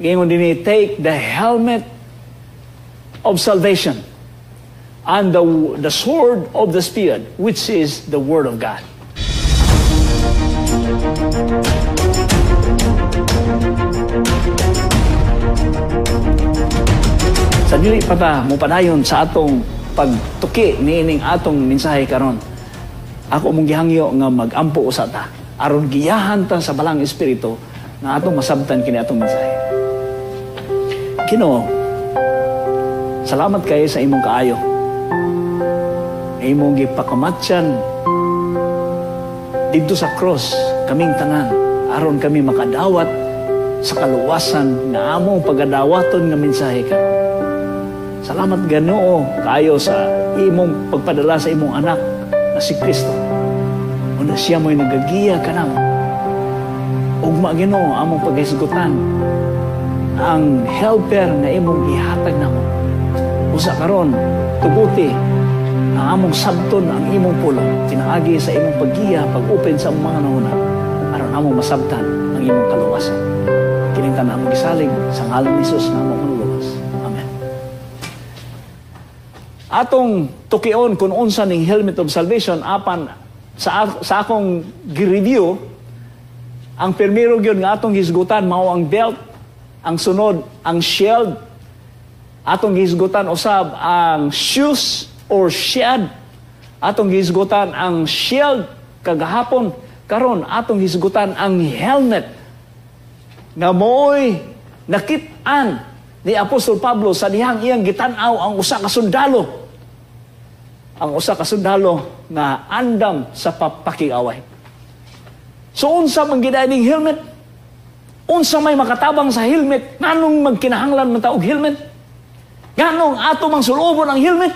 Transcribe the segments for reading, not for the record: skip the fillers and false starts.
Giingon dinhi, "Take the helmet of salvation and the sword of the Spirit, which is the Word of God." Sa dili pa ta mopadayon sa atong pagtuki niining atong mensahe karon, ako mong gihangyo nga magampo usa ta aron giyahan ta sa Balaang Espiritu nga atong masabtan kini atong mensahe. Ginoo, salamat kayo sa imong kaayo. Imong gipakamatyan didto sa cross kaming tanan aron kami makadawat sa kaluwasan nga among pagadawaton nga mensahe karon. Salamat, Ginoo, kaayo sa imong pagpadala sa imong anak na si Kristo. Una siya mo'y nagagiya kanamo. Ugma, Ginoo, among paghisgutan ang helper nga imong gihatag namo. Usa karon, tuguti ang among sabton ang imong pulong pinaagi sa imong paggiya, pag-open sa among mga hunahuna aron among masabtan ang imong kaluwasan. Kining tanan among gisalig sa ngalan ni Jesus nga among Manluluwas. Amen. Atong tukion kung unsa ning helmet of salvation, apan sa akong gi-review, ang pirmiro gyud nga atong hisgutan mao ang belt, ang sunod ang shield, atong gihisgutan usab ang shoes or shield, atong gihisgutan ang shield kagahapon, karon atong hisgutan ang helmet nga mooy nakit-an ni Apostol Pablo sa dihang iyang gitan-aw ang usa ka sundalo, ang usa ka sundalo nga andam sa pakig-away. So unsa man gid ning helmet? Unsa may makatabang sa helmet? Nganong magkinahanglan man ta og helmet? Nganong ato mang sulobon ang helmet?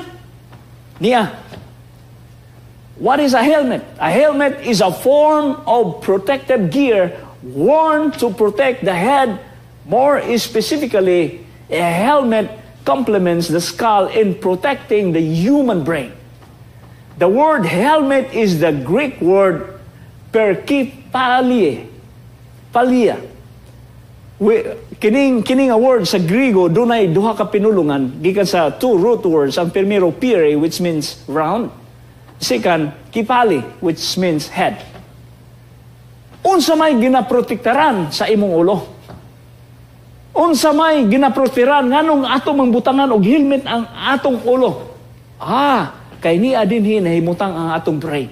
Niya. What is a helmet? A helmet is a form of protective gear worn to protect the head. More specifically, a helmet complements the skull in protecting the human brain. The word helmet is the Greek word perkephale. Palia. Kining a word sa Grigo dunay duha ka pinulungan gikan sa two root words. Ang primero, pere, which means round. Second, kephale, which means head. Unsa may ginaprotektaran sa imong ulo? Unsa may ginaprotektaran, nganong ato mang butangan og helmet ang atong ulo? Kay niya dinhi nahimutang ang atong brain.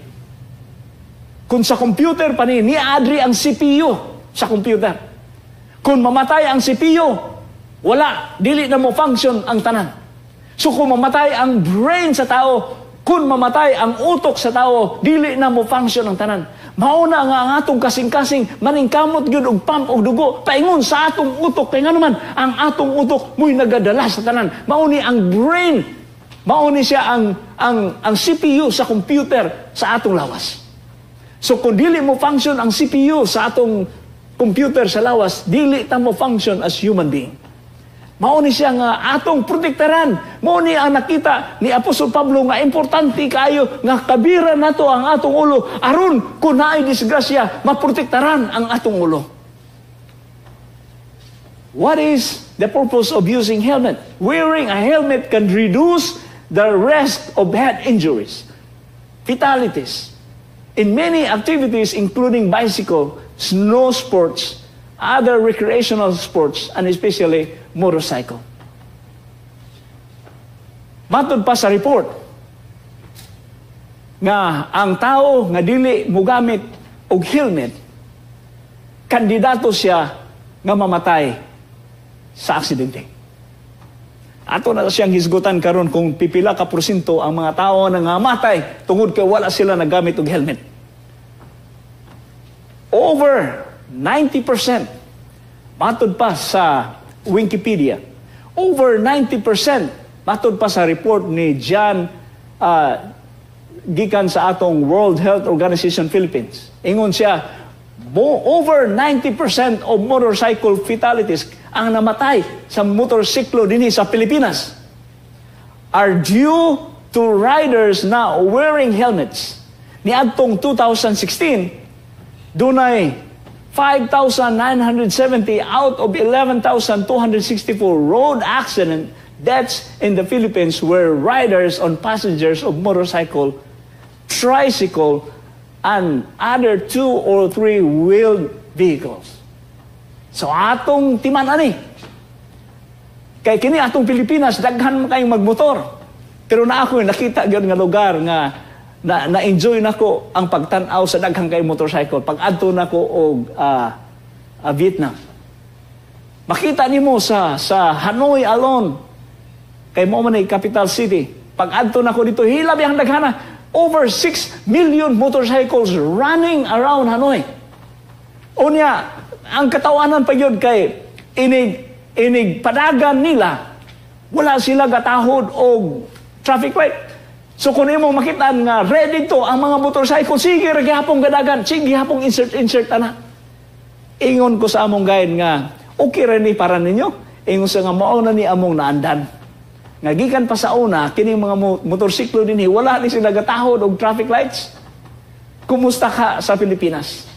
Kung sa computer pa ni, niya adri ang CPU sa computer. Kung mamatay ang CPU, wala, dili na mo function ang tanan. So kung mamatay ang brain sa tao, kung mamatay ang utok sa tao, dili na mo function ang tanan. Mauna nga ang atong kasing-kasing maningkamot gyud og pump og dugo paingon sa atong utok, kay ngano man ang atong utok mo'y nagadala sa tanan. Mauni ang brain, mauni siya ang CPU sa computer sa atong lawas. So kung dili mo function ang CPU sa atong computer sa lawas, dili ta mo function as human being. Mao ni siya nga atong protektaran. Mao ni ang nakita ni Apostol Pablo nga importante kaayo nga kabira nato ang atong ulo aron kung naay disgrasya, maprotektaran ang atong ulo. What is the purpose of using helmet? Wearing a helmet can reduce the risk of head injuries, fatalities in many activities, including bicycle, snow sports, other recreational sports, and especially motorcycle. Matod pa sa report, nga ang tao nga dili mugamit og helmet, kandidato siya nga mamatay sa aksidente. Ato na siyang hisgutan karon kung pipila ka porsyento ang mga tao na ngamatay tungod kay wala sila nagamit og helmet. Over 90%, matod pa sa Wikipedia, over 90%, matod pa sa report ni John gikan sa atong World Health Organization Philippines. Ingon siya, over 90% of motorcycle fatalities, ang namatay sa motorsiklo dinhi sa Pilipinas, are due to riders not wearing helmets. Niadtong 2016, dunay 5,970 out of 11,264 road accident deaths in the Philippines were riders on passengers of motorcycle, tricycle, and other two or three wheeled vehicles. So atong timan ani. Kay kini atong Pilipinas, daghan man kayong magmotor. Pero na ako nakita gyud nga lugar nga na na-enjoy nako ang pagtan-aw sa daghang kay motorcycle pag adto nako og Vietnam. Makita nimo sa Hanoi alone, kay mao man ay capital city. Pag adto nako dito, hilabi ang daghana, over 6 million motorcycles running around Hanoi. Unya, ang katawanan pa yun kay inig inig padagan nila, wala sila gatahod og traffic light. So kung imo makita nga ready to ang mga motorcycle, sige ra gihapon gadagan, sige gihapon insert insert ana. Ingon ko sa among guide nga okay ra ni para ninyo. Ingon sa nga mao na ni among naandan. Nga gikan pa sa una, kining mga motorsiklo dinhi wala ni sila gatahod og traffic lights. Kumusta ka sa Pilipinas?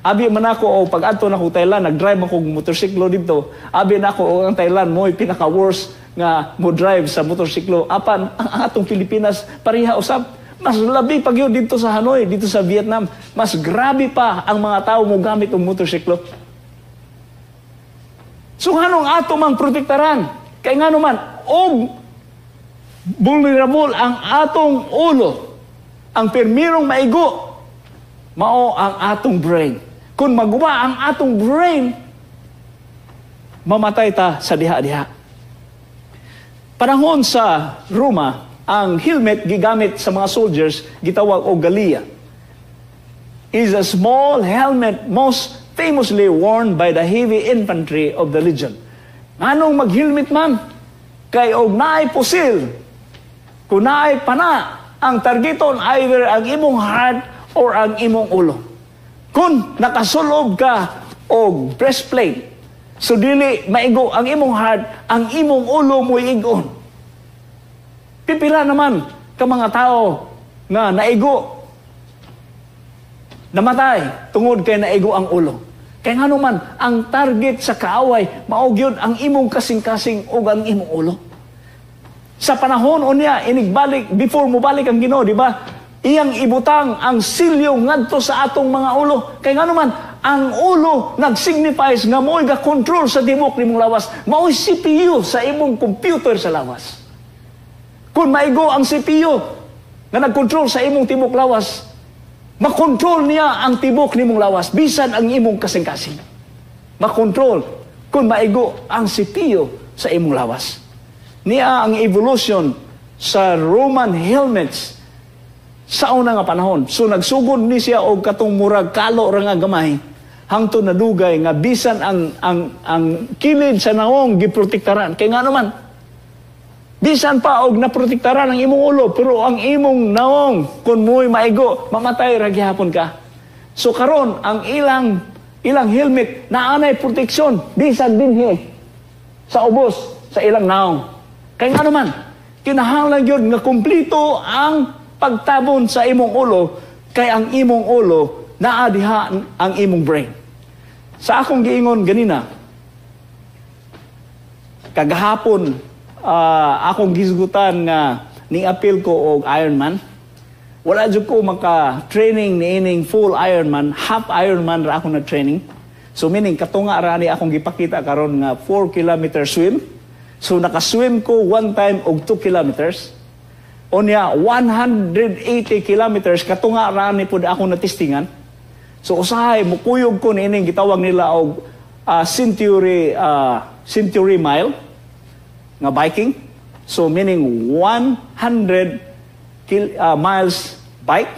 Abi man ako o pag adto nako Thailand, nag-drive ako og motorsiklo dito. Abi nako og ang Thailand mo'y pinaka worst nga mo drive sa motorsiklo. Apan ang atong Pilipinas pareha usab. Mas labi pa gyud dito sa Hanoi, dito sa Vietnam, mas grabe pa ang mga tao mo gamit og motorsiklo. So nganong ato mang protektaran? Kay ngano man og vulnerable ang atong ulo. Ang permirong maigo mao ang atong brain. Kung maguba ang atong brain, mamatay ta sa diha-diha. Panahon sa Roma, ang helmet gigamit sa mga soldiers gitawag og galea. Is a small helmet most famously worn by the heavy infantry of the legion. Nganong mag-helmet man? Kay og naay pusil, kung naay pana, ang targeton either ang imong heart or ang imong ulo. Kung nakasulob ka og breastplate, so dili maigo ang imong heart, ang imong ulo mo'y igon. Pipila naman ka mga tao nga naigo, namatay tungod kay naigo ang ulo. Kay ngano man, ang target sa kaaway mao gyud ang imong kasing-kasing ug ang imong ulo. Sa panahon unya inigbalik, before mobalik ang Ginoo, di ba? Iyang ibutang ang silyo ngadto sa atong mga ulo. Kay ngano man, ang ulo nag-signifies nga mo'y ga-control sa tibok nimong lawas. Mao'y CPU sa imong computer sa lawas. Kung maigo ang CPU nga nag-control sa imong tibok lawas, makontrol niya ang tibok nimong lawas bisan ang imong kasing-kasing. Makontrol kung maigo ang CPU sa imong lawas. Niya ang evolution sa Roman helmets sa una nga panahon. So nagsugod ni siya og katong murag kalo ra nga gamay hangtod nadugay nga bisan ang kilid sa naong giprotektaran. Kay ngano man, bisan pa og naprotektaran ang imong ulo, pero ang imong naong kung mo'y maigo, mamatay ra gihapon ka. So karon ang ilang ilang helmet naanay proteksyon bisan dinhi sa ubos sa ilang naong. Kay ngano man, kinahanglan gyud nga kumpleto ang pagtabon sa imong ulo, kay ang imong ulo naa diha ang imong brain. Sa akong giingon ganina, kagahapon akong gisgutan nga ni-apil ko og Ironman. Wala jud ko maka-training niining full Ironman, half Ironman ra ako na training. So meaning katunga ra ni akong gipakita karon nga 4-kilometer swim. So naka-swim ko one time og 2 kilometers. Unya 180 kilometers katunga ra ni pud ako natestingan. So usahay mukuyog ko niining gitawag nila og century mile nga biking. So meaning 100 miles bike.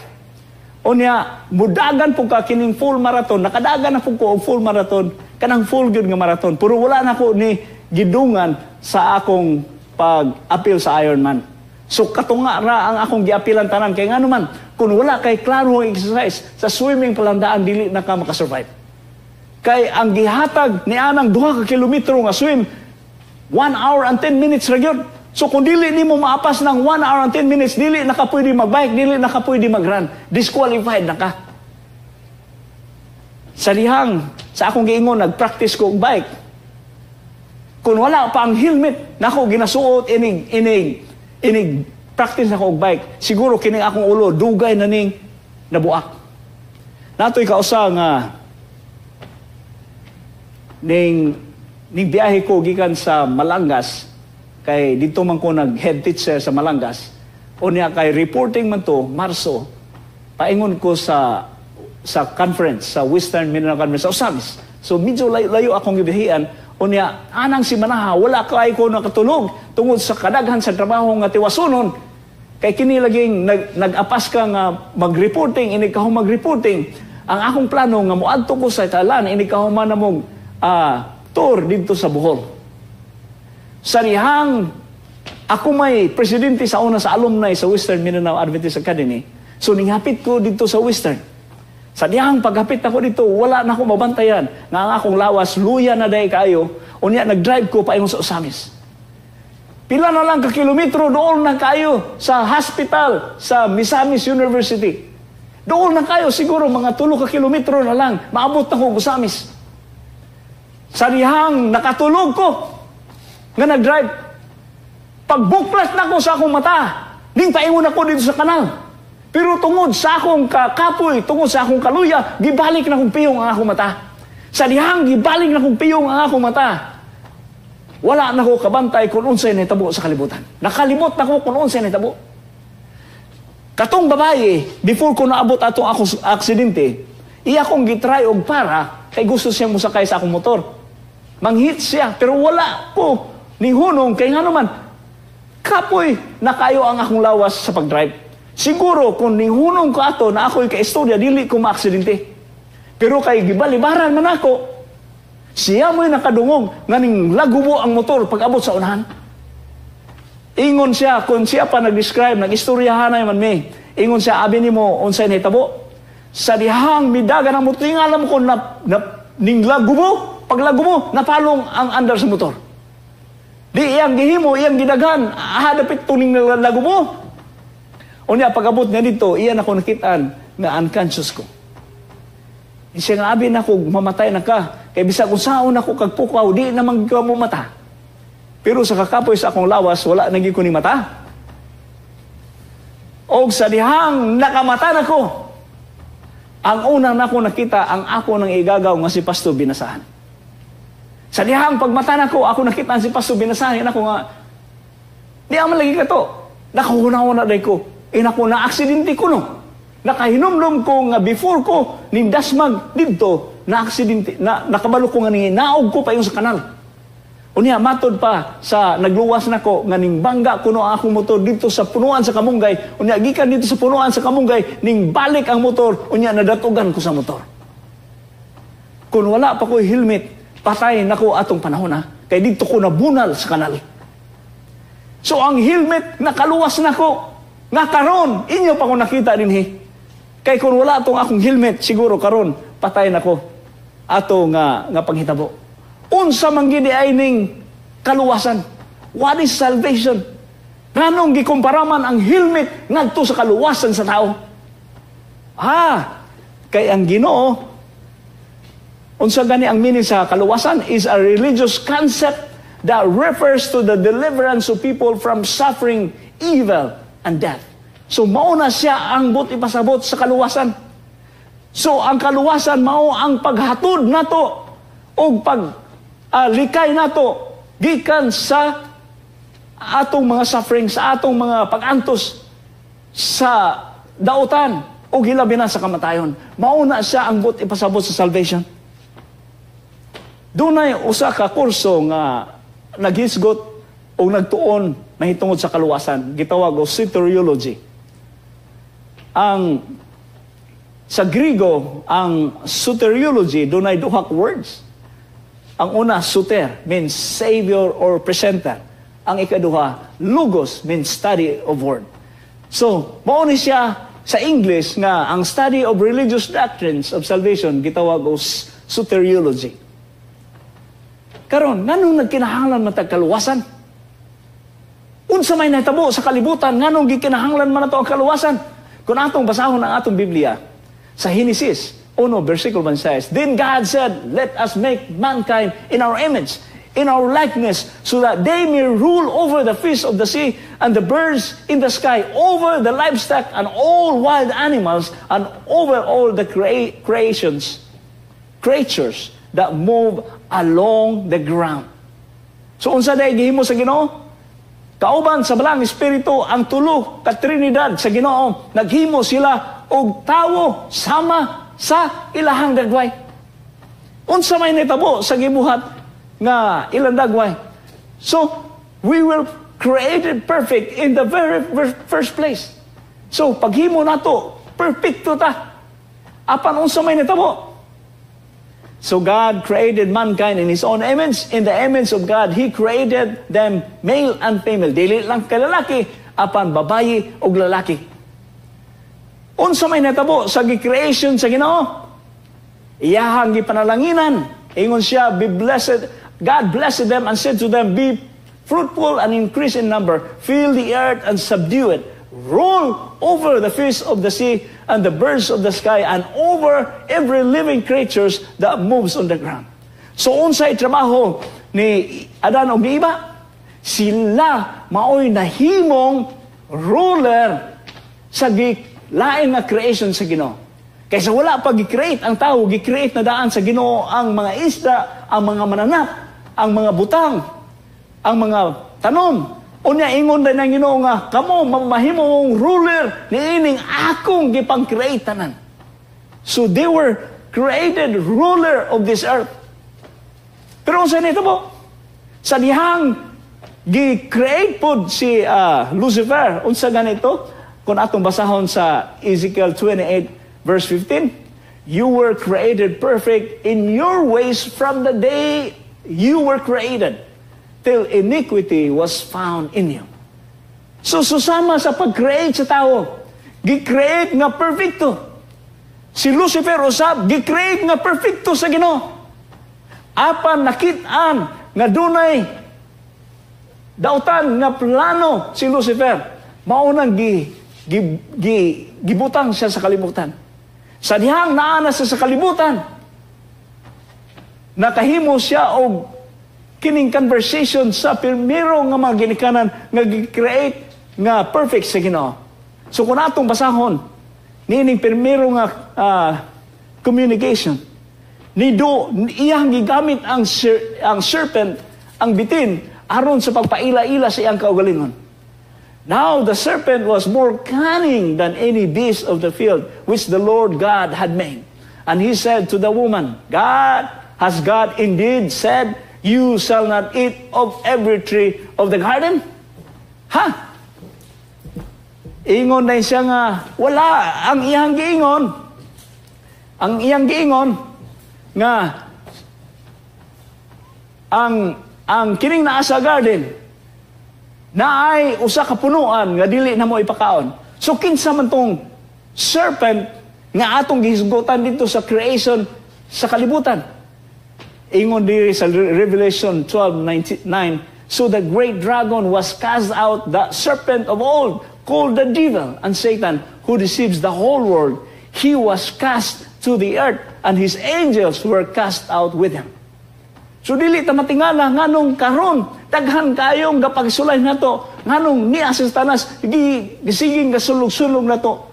Unya mudagan pud ka kining full marathon, nakadagan na pud ko og full marathon, kanang full gyud nga marathon. Pero wala na ko ni gidungan sa akong pag-apil sa Ironman. So katunga ra ang akong giapilan tanan, kay ngano man, kung wala kay klaro ang exercise sa swimming palandaan, dili na ka makasurvive. Kay ang gihatag ni anang 2 ka kilometro nga swim, 1 hour and 10 minutes ra gyud. So kung dili nimo maapas ng 1 hour and 10 minutes, dili na ka pwede magbike, dili na ka pwede magrun. Disqualified na ka. Sa dihang, sa akong giingon, nag-practice ko og bike. Kung wala pa ang helmet, nako ginasuot inig practice nako og bike. Siguro kini akong ulo dugay na ning nabuak. Natoy kausa nga ning biyahe ko gikan sa Malangas, kay dito man ko nag head teacher sa Malangas. Unya kay reporting man to Marso, paingon ko sa conference, sa Western Mindanao Conference sa Ozamiz. So medyo layo, layo akong gibiyahian. Unya anang simanaha wala kay ko nakatulog tungod sa kadaghan sa trabaho nga tiwasunon, kay kini laging nag-apas ka nga mag-reporting, inig ka mag-reporting. Ang akong plano nga moadto ko sa Talan inig kahuman na mong tour didto sa Bohol. Sa dihang ako may presidente sa una sa alumni sa Western Mindanao Adventist Academy. So ninghapit ko dito sa Western. Sa dihang paghapit ako dito, wala na ako mabantayan nga ang akong lawas luya na day kaayo. Unya nag-drive ko paingon sa Ozamiz. Pila na lang ka kilometro dool na kayo sa hospital sa Misamis University. Dool na kayo, siguro mga 3 ka kilometro na lang, maabot na ko Ozamiz. Sa dihang nakatulog ko nga nag-drive, pagbuklat na ko sa akong mata, ning paingon ako dito sa kanal. Pero tungod sa akong kakapoy, tungod sa akong kaluya, gibalik na kong piyong ang akong mata. Sa dihang gibalik na kong piyong ang akong mata, wala na ko kabantay kung unsay nahitabo sa kalibutan. Nakalimot na ko kung unsay nahitabo. Katong babae, before ko naabot atong akong aksidente, iya kong gitry og para kay gusto siya musakay sa akong motor. Manghit siya, pero wala ko ni hunong kay ngano man kapoy na kayo ang akong lawas sa pag-drive. Siguro kung nihunong ko ato na ako'y kaistorya, dili ko maaksidente. Pero kay gibalibaran man ako, siya mo'y nakadungog nga ning lagubo ang motor pag-abot sa unahan. Ingon siya, kung siya pa nag-describe, nag-istoryahan man mi. Ingon siya, "Abi nimo unsay nahitabo? Sa dihang midagan ang motor, alam ko na ning lagubo, paglagubo, napalong ang andar sa motor. Di iyang gihimo, iyang gidaghan, hadapit tuning lagubo. Unya pag-abot niya dito, iyan ako nakitaan nga unconscious ko. Siya nga, abi nako mamatay na ka. Kay bisag kung saon ako kag pukaw, di naman ka mo mata. Pero sa kakapoy sa akong lawas, wala na ko ni mata. Og sa dihang nakamata na ko, ang unang nako nakita, ang ako nang igagaw nga si Pastor Binasahan. Sa dihang pagmata nako, ako nakita si Pastor Binasahan, ako nga, di aman lagi ka to. Nakahuna-huna day ko. Inako na aksidente ko no. Nakahinumdum ko nga before ko nindasmag didto na aksidente na nakabalo ko nga naog ko pa yung sa kanal. Unya matod pa sa nagluwas nako nga ning bangga kuno ang akong motor dito sa punuan sa kamunggay. Unya gikan dito sa punuan sa kamunggay, ning balik ang motor, unya nadatugan ko sa motor. Kung wala pa ko helmet, patay nako atong panahon ha. Kay dito ko nabunal sa kanal. So ang helmet, nakaluwas nako. Nga karon inyo pa ko nakita dinhi. Kay kung wala atong akong helmet, siguro karon patay nako ato nga panghitabo. Unsa man gid ay ning kaluwasan? What is salvation? Nganong gikumpara man ang helmet ngadto sa kaluwasan sa tao? Ah, kay ang Ginoo, unsa gani ang meaning sa kaluwasan, is a religious concept that refers to the deliverance of people from suffering, evil, and death. So mao na siya ang buot ipasabot sa kaluwasan. So ang kaluwasan mao ang paghatod nato og pag likay nato gikan sa atong mga suffering, sa atong mga pag-antos sa dautan o hilabi na sa kamatayon. Mao na siya ang buot ipasabot sa salvation. Dunay usa ka kurso nga naghisgot o nagtuon mahitungod sa kaluwasan, gitawag og soteriology. Ang sa Grigo, ang soteriology dunay duha ka words. Ang una, soter, means savior or presenter. Ang ikaduha, logos, means study of word. So, mao ni siya sa English nga ang study of religious doctrines of salvation gitawag og soteriology. Karon, nganong nagkinahanglan man tag kaluwasan? Unsa may nahitabo sa kalibutan, nganong gikinahanglan man nato ang kaluwasan? Kung atong basahon ang atong Biblia sa Genesis 1, versikulo 26. "Then God said, 'Let us make mankind in our image, in our likeness, so that they may rule over the fish of the sea and the birds in the sky, over the livestock and all wild animals, and over all the creatures that move along the ground.'" So unsa day gihimo sa Ginoo? Kauban sa Balaang Espiritu, ang tulo ka Trinidad sa Ginoo, naghimo sila og tawo sama sa ilahang dagway. Unsa may nitabo sa gibuhat nga ilang dagway? So, we were created perfect in the very first place. So, paghimo nato, perfecto ta. Apan unsa may nitabo? So God created mankind in His own image. In the image of God, He created them, male and female. Dili lang kay lalaki, apan babayi og lalaki. Unsa may natabo sa gi-creation sa Ginoo? Iyahang gipanalanginan. Ingon siya, "Be blessed." God blessed them and said to them, "Be fruitful and increase in number. Fill the earth and subdue it. Rule over the fish of the sea and the birds of the sky and over every living creatures that moves on the ground." So unsay trabaho ni Adan ug ni Eva? Sila maoy nahimong ruler sa lain nga creation sa Ginoo. Kaysa wala pa gi-create ang tao, gi-create na daan sa Ginoo ang mga isda, ang mga mananap, ang mga butang, ang mga tanom. Unya ingon din ang Ginoo nga kamo mahimong ruler niining akong gipang-create tanan. So they were created ruler of this earth. Pero unsa nito po? Sa dihang gi-create pod si Lucifer, unsa ganito? Kung atong basahon sa Ezekiel 28 verse 15, "You were created perfect in your ways from the day you were created till iniquity was found in you." So susama sa pag-create sa tao, gi-create nga perfecto. Si Lucifer usab gi-create nga perfecto sa Ginoo. Apan nakit-an nga dunay dautan nga plano si Lucifer. Maunang gi, gi, gi, gibutang siya sa kalibutan. Sa dihang naa na siya sa kalibutan, nakahimo siya og kining conversation sa primero nga mga ginikanan nga gi-create nga perfect sa Ginoo. So kung atong basahon niining primero nga communication ni do iyang gigamit ang serpent, ang bitin, aron sa pagpaila-ila sa iyang kaugalingon. "Now the serpent was more cunning than any beast of the field which the Lord God had made. And he said to the woman, 'God, has God indeed said, 'You shall not eat of every tree of the garden'?" Ha? Ingon na siya nga, wala, ang iyang giingon. Ang iyang giingon, nga, ang kining naa sa garden, naay usa ka punuan nga dili na mo ipakaon. So kinsa man tong serpent nga atong gihisgutan dito sa creation sa kalibutan? Ingon diri sa Revelation 12:9, "So the great dragon was cast out, the serpent of old, called the devil and Satan, who deceives the whole world. He was cast to the earth, and his angels were cast out with him." So dili ta matingala nganong karon daghan kayong gapagsulay nato, nganong niya sa Satanas gi gisiging gasulog-sulog nato.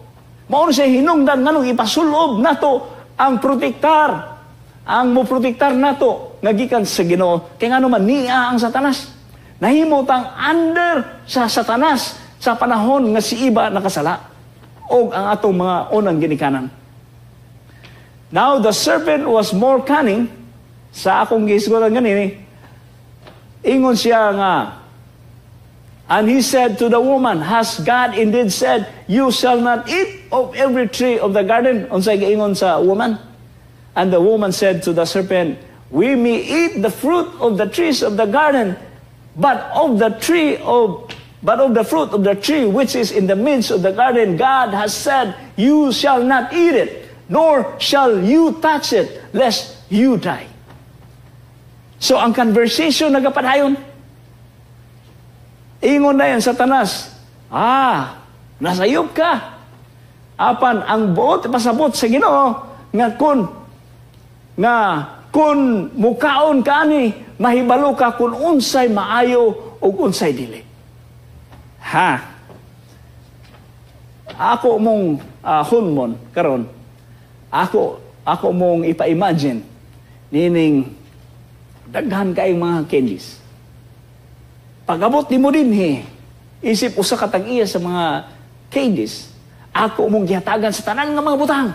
Mao siya hinungdan nganong ipasulob nato ang protektar, ang mo protektar nato nga gikan sa Ginoo, kay ngano man niya ang Satanas. Nahimo tang under sa Satanas sa panahon nga si Eva nakasala og ang atong mga unang ginikanan. Now the serpent was more cunning, sa akong gihisgutan ganini, ingon siya nga, "And he said to the woman, 'Has God indeed said, 'You shall not eat of every tree of the garden'?" Unsay giingon sa woman? And the woman said to the serpent, "We may eat the fruit of the trees of the garden, but of the fruit of the tree which is in the midst of the garden, God has said, 'You shall not eat it, nor shall you touch it, lest you die.'" So ang conversation nagapadayon. Ingon na yan Satanas, "Ah, nasayop ka." Apan ang buot pasabot sa Ginoo nga kun mukaon ka ani, mahibalo ka kung unsay maayo ug unsay dili. Ha? Ako mong hulmon karon, ako mong ipa-imagine nining daghan kayong mga candies. Pag-abot nimo dinhi, isip usa ka tag-iya sa mga candies, ako mong gihatagan sa tanan nga mga butang.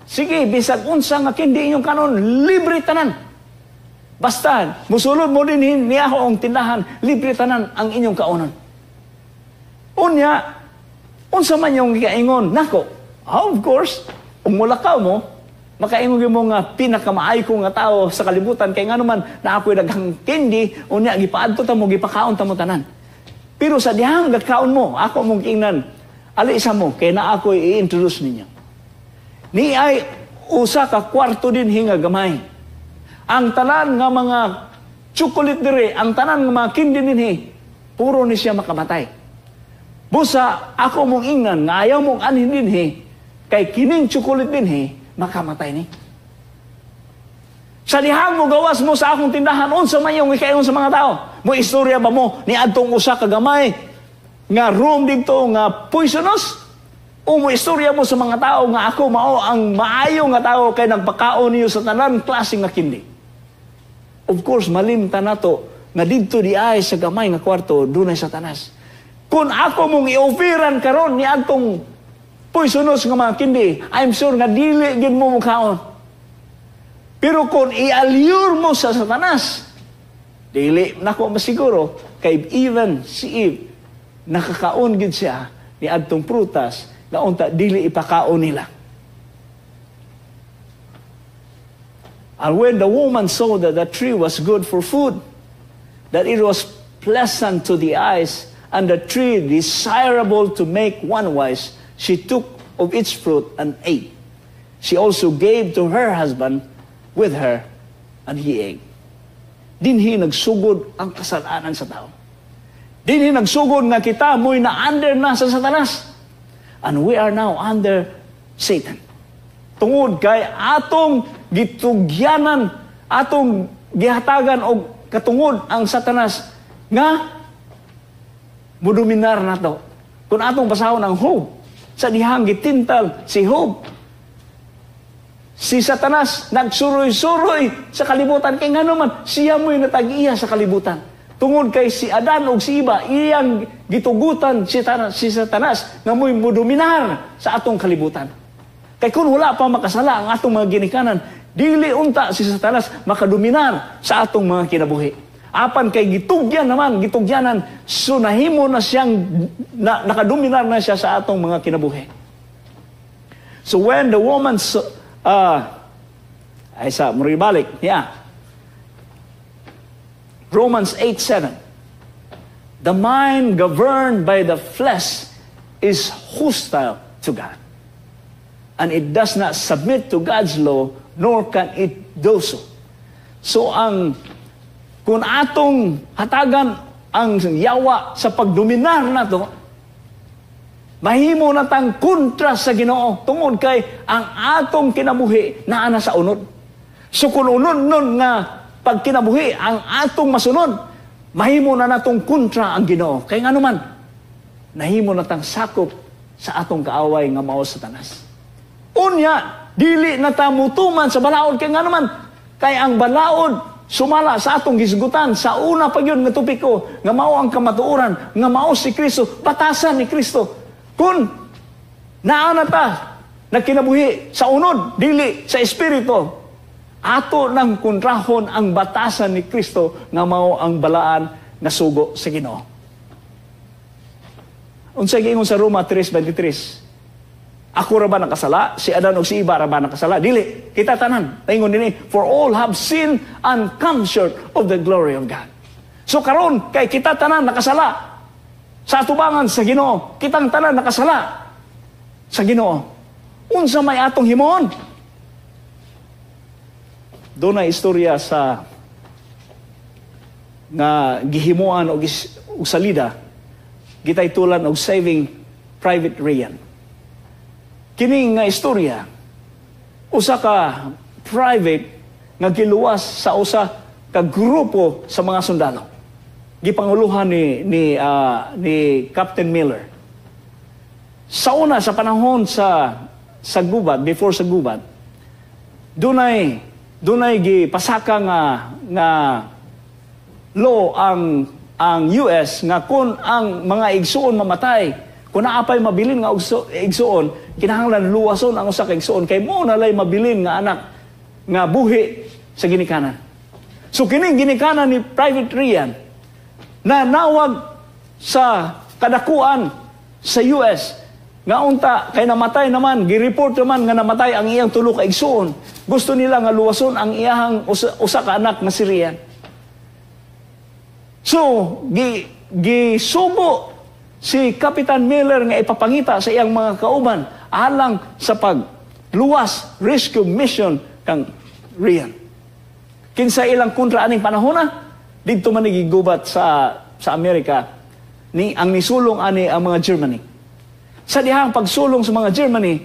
Sige, bisag unsa nga candy inyong kanon, libre tanan. Basta musulod mo dinhi niya ako ang tindahan, libre tanan ang inyong kaonon. Unya, unsa man yung gikaingon nako? Of course, kung mulakaw mo, makaingon gyud mo nga pinakamaayo ko nga tao sa kalibutan kay ngano man na ako'y daghang candy, unya gipaadto ta mo, gipakaon ta mo tanan. Pero sa dihang gakaon mo, ako mong ingnan, ali sa mo kay na ako'y i-introduce ninyo. Ni ay usa ka kwarto din nga gamay. Ang tanan nga mga chocolate dire, ang tanan nga mga candy dinhi, puro ni siya makamatay. Busa ako mong ingnan nga ayaw mong anhin dinhi kay kining chocolate dinhi makamatay ni. Sa dihang mo gawas mo sa akong tindahan, unsa man yung ikaingon sa mga tao? Mo istorya ba mo ni adtong usa ka gamay nga room didto nga poisonous? O mo istorya mo sa mga tao nga ako mao ang maayo nga tao kay nagpakaon niyo sa tanan klase nga candy? Of course, malimtan nato nga didto di ay sa gamay nga kwarto dunay Satanas. Kung ako mong i-offeran karon ni adtong poisonous nga mga candy, I'm sure nga dili gid mo mukaon. Pero kung i-allure mo sa Satanas, dili nako masiguro kay even si Eve nakakaon gid siya ni adtong prutas nga unta dili ipakaon nila. And when the woman saw that the tree was good for food, that it was pleasant to the eyes, and the tree desirable to make one wise, she took of its fruit and ate. She also gave to her husband with her, and he ate. Dinhi nagsugod ang kasalanan sa tao. Dinhi nagsugod nga kita mo'y na-under na sa Satanas. And we are now under Satan. Tungod kay atong gitugyanan, atong gihatagan og katungod ang Satanas nga mudominar nato. Kung atong basahon ang Job, sa dihang gitintal si Job, si Satanas nagsuroy-suroy sa kalibutan kay ngano man siya mo'y natag-iya sa kalibutan. Tungod kay si Adan ug si Eva iyang gitugutan si Satanas nga mo'y mudominar sa atong kalibutan. Kay kung wala pa makasala ang atong mga ginikanan, dili unta si Satanas makadominar sa atong mga kinabuhi. Apan kay gitugyan naman, gitugyanan, so nahimo na siyang nakadominar na siya sa atong mga kinabuhi. So when the woman ay sa muribalik, yeah. Romans 8:7. The mind governed by the flesh is hostile to God, and it does not submit to God's law, nor can it do so. So ang kung atong hatagan ang yawa sa pagdominar nato, mahimo na tang kontra sa Ginoo tungod kay ang atong kinabuhi naa na sa unod. So kung unod nun nga pagkinabuhi ang atong masunod, mahimo na natong kontra ang Ginoo. Kay ngano man, nahimo na tang sakop sa atong kaaway nga mao Satanas. Unya, dili na ta mutuman sa balaod kay ngano man, kay ang balaod sumala sa atong gisgutan sa una pa gyud nga topiko nga mao ang kamatuoran, nga mao si Kristo, batasan ni Kristo. Kung naa na ta nagkinabuhi sa unod, dili sa espiritu, ato nang kontrahon ang batasan ni Kristo nga mao ang balaan nga sugo sa Ginoo. Unsay giingon sa Roma 3:23? Ako ra ba nakasala? Si Adan ug si Eva ra ba nakasala? Dili. Kita tanan. Ingon dinhi, for all have sinned and come short of the glory of God. So karon kay kita tanan nakasala sa atubangan sa Ginoo. Kitang tanan nakasala sa Ginoo. Unsa may atong himuon? Doon na istorya sa nga gihimuan og salida, gitaytulan og Saving Private Ryan. Kini nga istorya Usa ka private nga giluwas sa usa ka grupo sa mga sundalo. Gipanguluhan ni Captain Miller. Sa una, sa panahon sa gubat, before sa gubat, dunay gipasaka nga law ang US nga kung ang mga igsuon mamatay, kung naa pay mabilin nga igsuon, kinahanglan luwason ang usa ka igsuon kay mao na lay mabilin nga anak nga buhi sa ginikanan. So kining ginikanan ni Private Ryan na nawag sa kadakuan sa US nga unta kay namatay naman, gi-report naman nga namatay ang iyang tulo ka igsuon. Gusto nila nga luwason ang iyang usa ka anak nga si Ryan. So, gisugo si Kapitan Miller nga ipapangita sa iyang mga kauban alang sa pagluwas, rescue mission kang Ryan. Kinsa ilang kontra aning panahona? Didto man gigubat sa Amerika ni ang nisulong ani ang mga Germany. Sa dihang pagsulong sa mga Germany,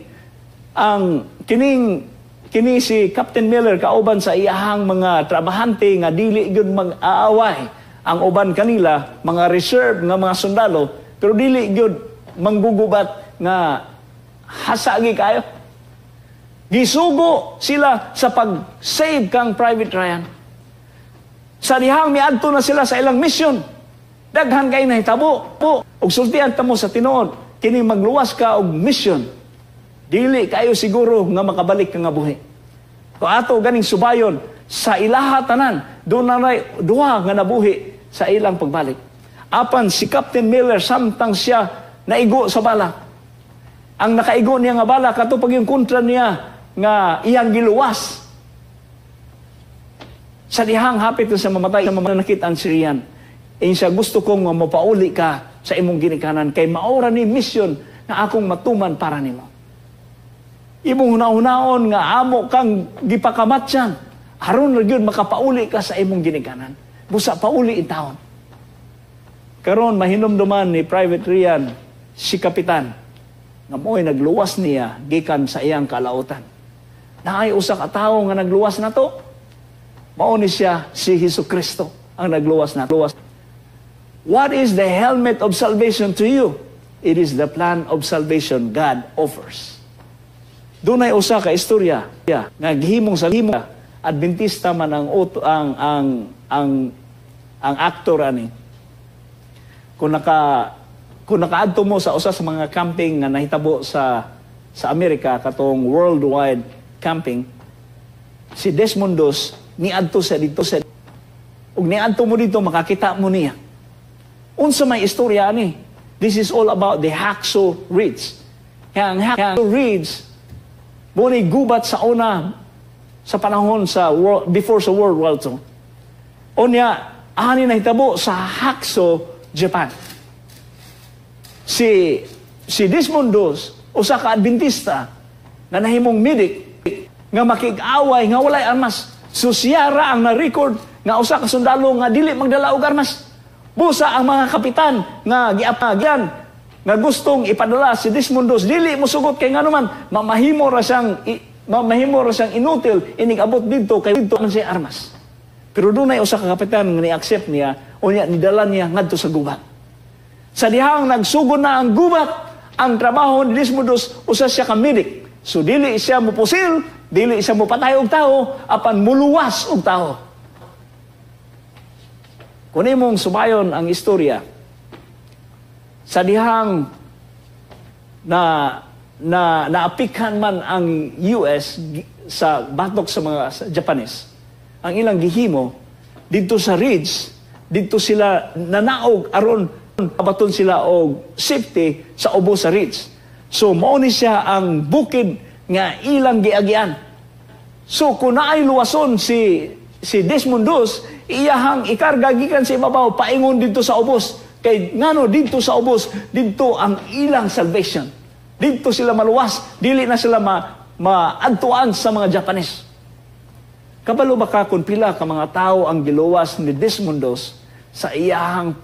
ang kining kini si Captain Miller kauban sa iyahang mga trabahante nga dili gyud mag-aaway. Ang uban kanila mga reserve nga mga sundalo, pero dili gyud manggugubat nga hasagi kayo. Gisugo sila sa pag-save kang Private Ryan. Sa dihang miadto na sila sa ilang mission, daghan kay nahitabo po. Ug sultian ta mo sa tinuod, kini magluwas ka og mission, dili kayo siguro nga makabalik ka nga buhi. Kung ato ganing subayon sa ilaha tanan, dunay duha nga nabuhi sa ilang pagbalik. Apan si Captain Miller, samtang siya naigo sa bala, ang nakaigo niya nga bala kato pag yung kontra niya nga iyang giluwas. Sa dihang hapit na sa mamatay, sa mamanakit ang Syrian. Ingon siya, "Gusto kong nga mapauli ka sa imong ginikanan kay mao ra ni mission na akong matuman para nimo." Imong hunahunaon nga amo kang gipakamatyan, aron ra gyud makapauli ka sa imong ginikanan. Busa pauli intawon. Karon mahinumduman ni Private Ryan si kapitan nga mo'y nagluwas niya gikan sa iyang kalautan. Naay usa ka tawo nga nagluwas nato. Mao ni siya si Hesus Kristo ang nagluwas nato. What is the helmet of salvation to you? It is the plan of salvation God offers. Dunay usa ka istorya nga gihimong sa himo, Adventista man ang auto, ang aktor ani. Kung nakaadto mo sa usa sa mga camping nga nahitabo sa Amerika, katong worldwide camping, si Desmond Doss niadto sa dito sa ug niadto mo dito, makakita mo niya. Unsa may istorya ani? This is all about the Hacksaw Ridge. Kaya ang Hacksaw Ridge mao ni gubat sa una sa panahon sa world, before sa World War II. Unya, ani nahitabo sa Hacksaw, Japan. Si Desmond Doss, usa ka Adventista nga nahimong medic nga makig-away nga walay armas. So siya ra ang na-record nga usa ka sundalo nga dili magdala og armas. Busa ang mga kapitan nga giapagyan nga gustong ipadala si Desmond Doss dili mosugot kay ngano man mamahimo ra siyang inutil inig abot didto kay didto man siya armas. Pero dunay usa ka kapitan nga ni-accept niya, unya nidala niya ngadto sa gubat. Sa dihang nagsugod na ang gubat, ang trabaho ni Desmond Doss, usa siya ka medic. So dili siya mupusil, dili siya mupatay og tao, apan muluwas og tao. Kung imong subayon ang istorya, sa dihang na na naapikhan man ang US sa batok sa mga sa Japanese, ang ilang gihimo didto sa ridge, didto sila nanaog aron abaton sila og safety sa ubos sa ridge. So mao ni siya ang bukid nga ilang giagian. So kung naay luwason si Desmond Doss, iyahang ikarga gikan sa ibabaw paingon didto sa ubos. Kay ngano didto sa ubos, didto ang ilang salvation. Didto sila maluwas, dili na sila maadtuan sa mga Japanese. Kabalo ba ka kung pila ka mga tao ang giluwas ni Desmond Doss sa iyahang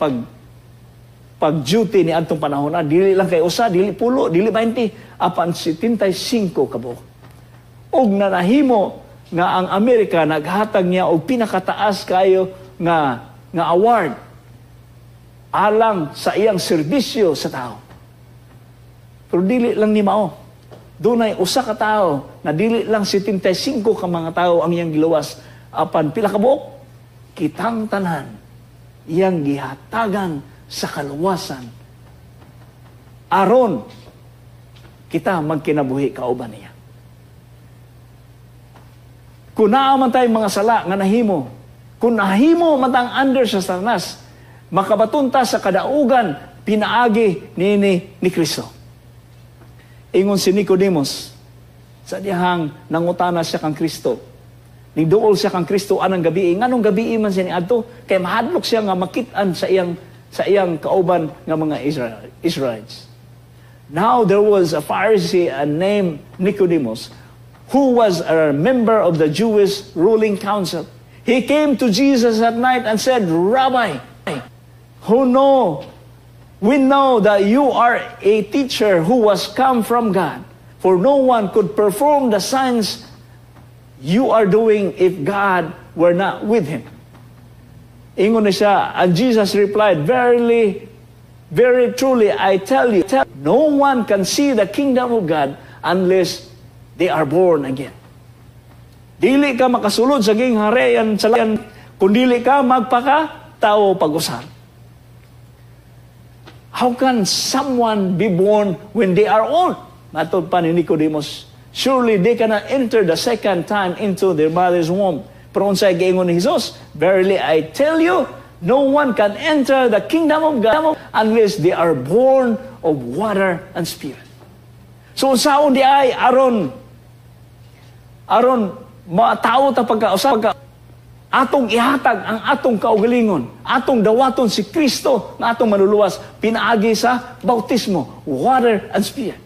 pag-duty ni adtong panahon na? Dili lang kay usa, dili 10, dili 20, apan 75 ka buok. Ug nanahimo nga ang Amerika naghatag niya og pinakataas kayo nga award alang sa iyang serbisyo sa tao. Pero dili lang ni mao. Dunay usa ka tawo na dili lang 75 ka mga tao ang iyang giluwas, apan pila ka buok, kitang tanan iyang gihatagan sa kaluwasan aron kita magkinabuhi kauban niya. Kung naa man tayo mga sala nga nahimo, kung nahimo man tang under sa Satanas, makabaton ta sa kadaugan pinaagi niini ni Kristo. Ingon si Nicodemus, sa dihang nangutana siya kang Kristo. Nigduol siya kang Kristo anang gabi. Nganong gabi man siya niadto? Kay mahadlok siya nga makit-an sa iyang kauban nga mga Israelites. Now there was a Pharisee named Nicodemus, who was a member of the Jewish ruling council. He came to Jesus at night and said, "Rabbi, who know we know that you are a teacher who was come from God, for no one could perform the signs you are doing if God were not with him." Ingon na siya, and Jesus replied, "Verily, very truly, I tell you, no one can see the kingdom of God unless they are born again." Dili ka makasulod sa gingharian sa langit kung dili ka magpaka tao pag-usab. How can someone be born when they are old? Matod pa ni Nicodemus, surely they cannot enter the second time into their mother's womb. Pero unsay giingon ni Jesus? "Verily I tell you, no one can enter the kingdom of God unless they are born of water and spirit." So unsaon di ay aron matao ta pagkausab pagka atong ihatag ang atong kaugalingon, atong dawaton si Kristo nga atong manluluwas pinaagi sa bautismo, water and spirit.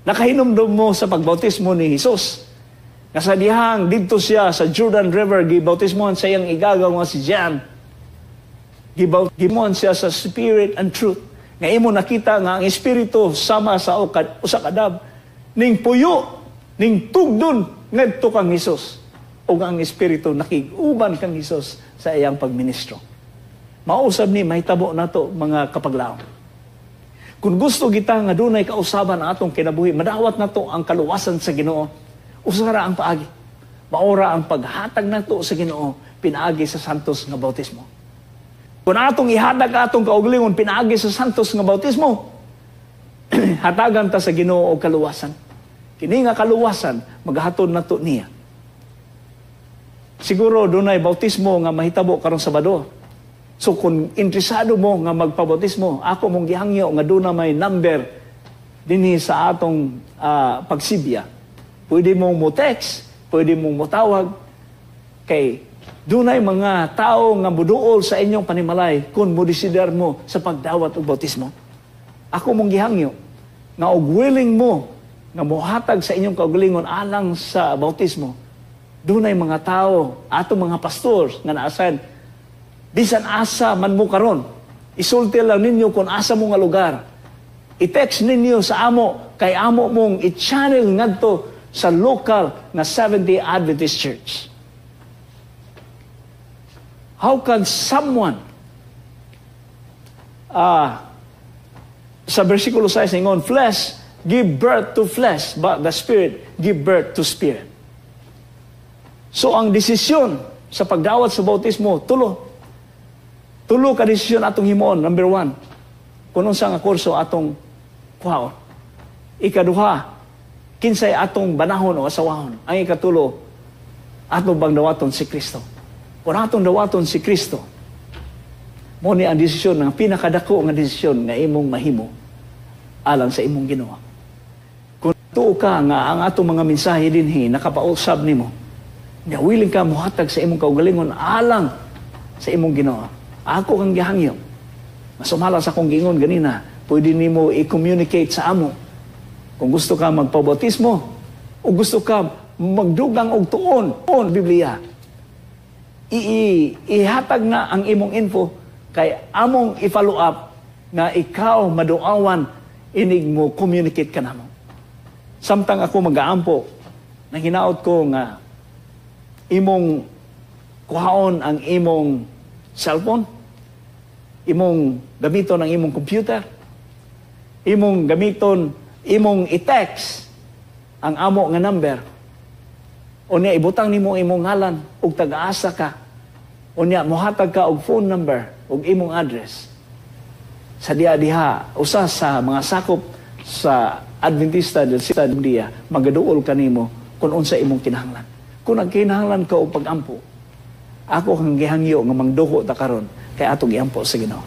Nakahinumdum mo sa pagbautismo ni Jesus? Nga sa dihang didto siya sa Jordan River, gibautismohan sa iyang igagaw nga si John. Gibautismohan siya sa spirit and truth. Nga imo nakita nga ang espiritu sama sa usa ka dove ning puyo ning tugdon ngadto kang Hesus, ug ang espiritu nakig-uban kang Hesus sa iyang pagministro. Mausab ni mahitabo nato, mga kapaglaom. Kung gusto kita nga dunay kausaban ang atong kinabuhi, madawat nato ang kaluwasan sa Ginoo. Usa ra ang paagi. Mao ra ang paghatag nato sa Ginoo pinaagi sa santos nga bautismo. Kung atong ihatag atong kaugalingon pinaagi sa santos nga bautismo, hatagan ta sa Ginoo og kaluwasan. Kini nga kaluwasan maghatod nato niya. Siguro dunay bautismo nga mahitabo karong Sabado. So kung interesado mo nga magpabautismo, ako mong gihangyo nga duna may number dinhi sa atong pagsibya. Pwede mong mo text, pwede mong motawag kay dunay mga tao nga muduol sa inyong panimalay kung mo mo sa pagdawat og bautismo. Ako mong gihangyo nga og willing mo nga mohatag sa inyong kaugalingon alang sa bautismo, dunay mga tao, atong mga pastor nga naasan bisan asa man mo karon. Isulti lang ninyo kung asa mo nga lugar. I-text ninyo sa amo kay amo mong i-channel ngadto sa local nga Seventh-day Adventist Church. How can someone, sa versikulo 6 ingon, "Flesh give birth to flesh, but the spirit give birth to spirit." So ang desisyon sa pagdawat sa bautismo, tulo. Tulo ka desisyon atong himuon. Number one, kung unsa nga kurso atong kuhaon. Ikaduha, kinsay atong banahon o asawahon. Ang ikatulo, atong bang dawaton si Kristo? Kung atong dawaton si Kristo, mao ni ang desisyon, ang pinakadako nga desisyon nga imong mahimo alang sa imong Ginoo. Kung tuo ka nga ang atong mga mensahe dinhi nakapausab nimo, nga willing ka muhatag sa imong kaugalingon alang sa imong Ginoo, ako kang gihangyo. Masumala sa akong giingon ganina, pwede nimo i-communicate sa amo. Kung gusto ka magpabautismo, o gusto ka magdugang og tuon, on Biblia, ihatag na ang imong info kay among i-follow up nga ikaw maduawan inig mo communicate ka namo. Samtang ako magaampo, Nahinaot ko nga imong kuhaon ang imong cellphone, imong gamiton ang imong computer, imong gamiton, imong i-text ang amo nga number. Unya ibutang nimo imong ngalan ug taga-asa ka. Unya mohatag ka og phone number ug imong address. Sa diha diha, usa sa mga sakop sa Adventista del Dia magaduol kanimo kung unsa imong kinahanglan. Kung nagkinahanglan ka og pag-ampo, ako kang gihangyo nga mangduko ta karon kay atong iampo sa Ginoo.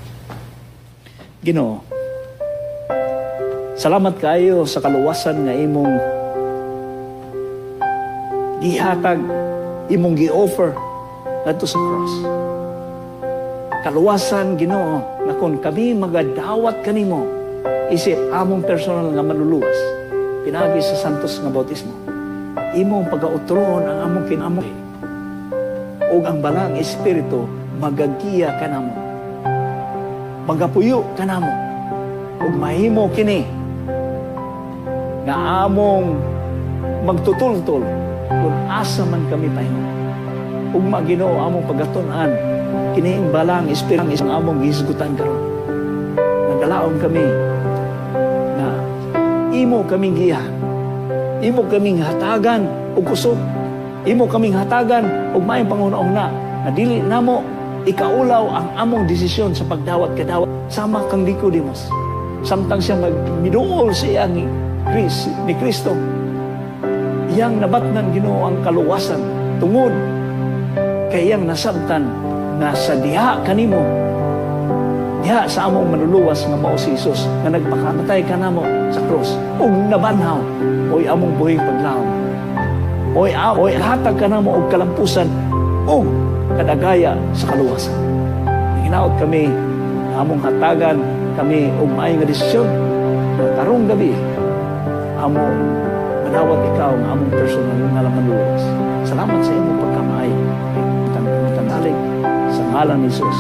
Ginoo, salamat kaayo sa kaluwasan nga imong gihatag, imong gi-offer ngadto sa cross. Kaluwasan, Ginoo, nga kung kami magadawat kanimo isip among personal nga manluluwas pinaagi sa santos nga bautismo, imong pagautroon ang among kinabuhi ug ang Balaang Espiritu magagiya kanamo, magapuyo kanamo, ug mahimo kini nga among magtutultol kung asa man kami pahingon. Ug Ginoo, among pagatun-an kini ang Balaang Espiritu ang among gihisgutan karon. Nagalaom kami na imo kaming giyahan, imo kaming hatagan og kusog, imo kaming hatagan og maayong panghuna-huna na dili namo ikaulaw ang among desisyon sa pagdawat kadawat sama kang Nicodemus. Samtang siya magmiduol sa iyang Chris, ni Kristo, iyang nabatnan, Ginoo, ang kaluwasan tungod kay iyang nasabtan nga sa diha kanimo, diha sa among manluluwas nga mao si Jesus nga nagpakamatay kanamo sa krus ug nabanhaw, mo'y among buhing paglaom, mo'y hatag kanamo og kalampusan ug kadagaya sa kaluwasan. Hinaot kami among hatagan kami og maayo nga desisyon na karong gabi among madawat ikaw nga among personal nga manluluwas. Salamat sa imong pagkamaayo. Tanalig sa ngalan ni Jesus.